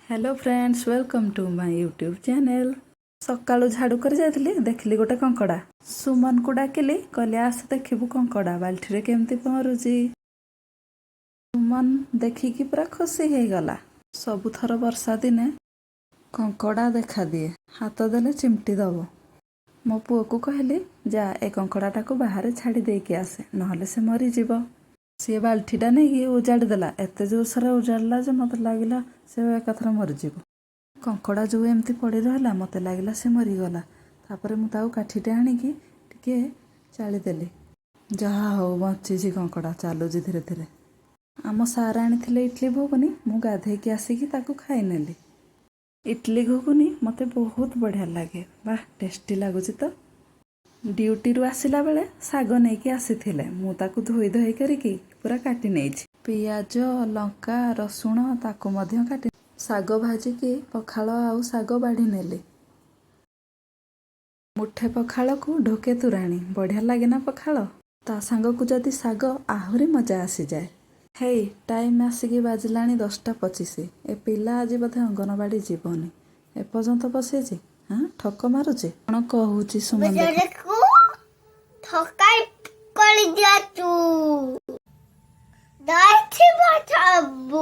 Hello friends, welcome to my YouTube channel. ସକାଳୁ ଝାଡ଼ୁ କରି ଯାଇଥିଲି, ଦେଖିଲି ଗୋଟେ କଙ୍କଡ଼ା। ସୁମନକୁ ଡାକିଲି, କହିଲି, "ଆସ ଦେଖିବୁ କଙ୍କଡ଼ା ବାଲ୍ଟିରେ କେମିତି ପହଁରୁଛି।" ସୁମନ ଦେଖିକି ପୁରା ଖୁସି ହେଇଗଲା। ସବୁଥର ବର୍ଷା ଦିନେ କଙ୍କଡ଼ା ଦେଖାଦିଏ, ହାତ ଦେଲେ ଚିମଟି ଦବ। ମୋ ପୁଅକୁ କହିଲି, "ଯା, ଏ କଙ୍କଡ଼ାଟାକୁ ବାହାରେ ଛାଡ଼ି ଦେଇକି ଆସେ, ନହେଲେ ସେ ମରିଯିବ।" ସିଏ ବାଲ୍ଟିଟା ନେଇକି ଉଜାଡ଼ି ଦେଲା। ଏତେ ଜୋରସୋରେ ଉଜାଡ଼ିଲା ଯେ ମୋତେ ଲାଗିଲା ସେ ଏକାଥରେ ମରିଯିବ। କଙ୍କଡ଼ା ଯେଉଁ ଏମିତି ପଡ଼ି ରହିଲା, ମୋତେ ଲାଗିଲା ସେ ମରିଗଲା। ତାପରେ ମୁଁ ତାକୁ କାଠିଟେ ଆଣିକି ଟିକେ ଚାଳିଦେଲି। ଯାହା ହଉ, ବଞ୍ଚିଛି କଙ୍କଡ଼ା, ଚାଲୁଛି ଧୀରେ ଧୀରେ। ଆମ ସାର୍ ଆଣିଥିଲେ ଇଟଲି ଘୁଗୁନି। ମୁଁ ଗାଧେଇକି ଆସିକି ତାକୁ ଖାଇନେଲି। ଇଟଲି ଘୁଗୁନି ମୋତେ ବହୁତ ବଢ଼ିଆ ଲାଗେ। ବାଃ, ଟେଷ୍ଟି ଲାଗୁଛି ତ। ଡ୍ୟୁଟିରୁ ଆସିଲା ବେଳେ ଶାଗ ନେଇକି ଆସିଥିଲେ। ମୁଁ ତାକୁ ଧୋଇ ଧୋଇ କରିକି ପୁରା କାଟି ନେଇଛି। ପିଆଜ, ଲଙ୍କା, ରସୁଣ ତାକୁ ମଧ୍ୟ କାଟି ଶାଗ ଭାଜିକି ପଖାଳ ଆଉ ଶାଗ ବାଢ଼ି ନେଲି। ମୁଠେ ପଖାଳକୁ ଢୋକେ ତୋରାଣୀ, ବଢ଼ିଆ ଲାଗେ ନା ପଖାଳ? ତା ସାଙ୍ଗକୁ ଯଦି ଶାଗ, ଆହୁରି ମଜା ଆସିଯାଏ। ହେଇ, ଟାଇମ୍ ଆସିକି ବାଜିଲାଣି 10:25। ଏ ପିଲା ଆଜି ବୋଧେ ଅଙ୍ଗନବାଡ଼ି ଯିବନି। ଏପର୍ଯ୍ୟନ୍ତ ବସିଛି। ହଁ, ଠକ ମାରୁଛି। କ'ଣ କହୁଛି ସୁମନ ଦେଖ। ବେଚାରାକୁ ଥକାଇ କରିଦିଅନ୍ତୁ, ଯାଇଥିବ ସବୁ।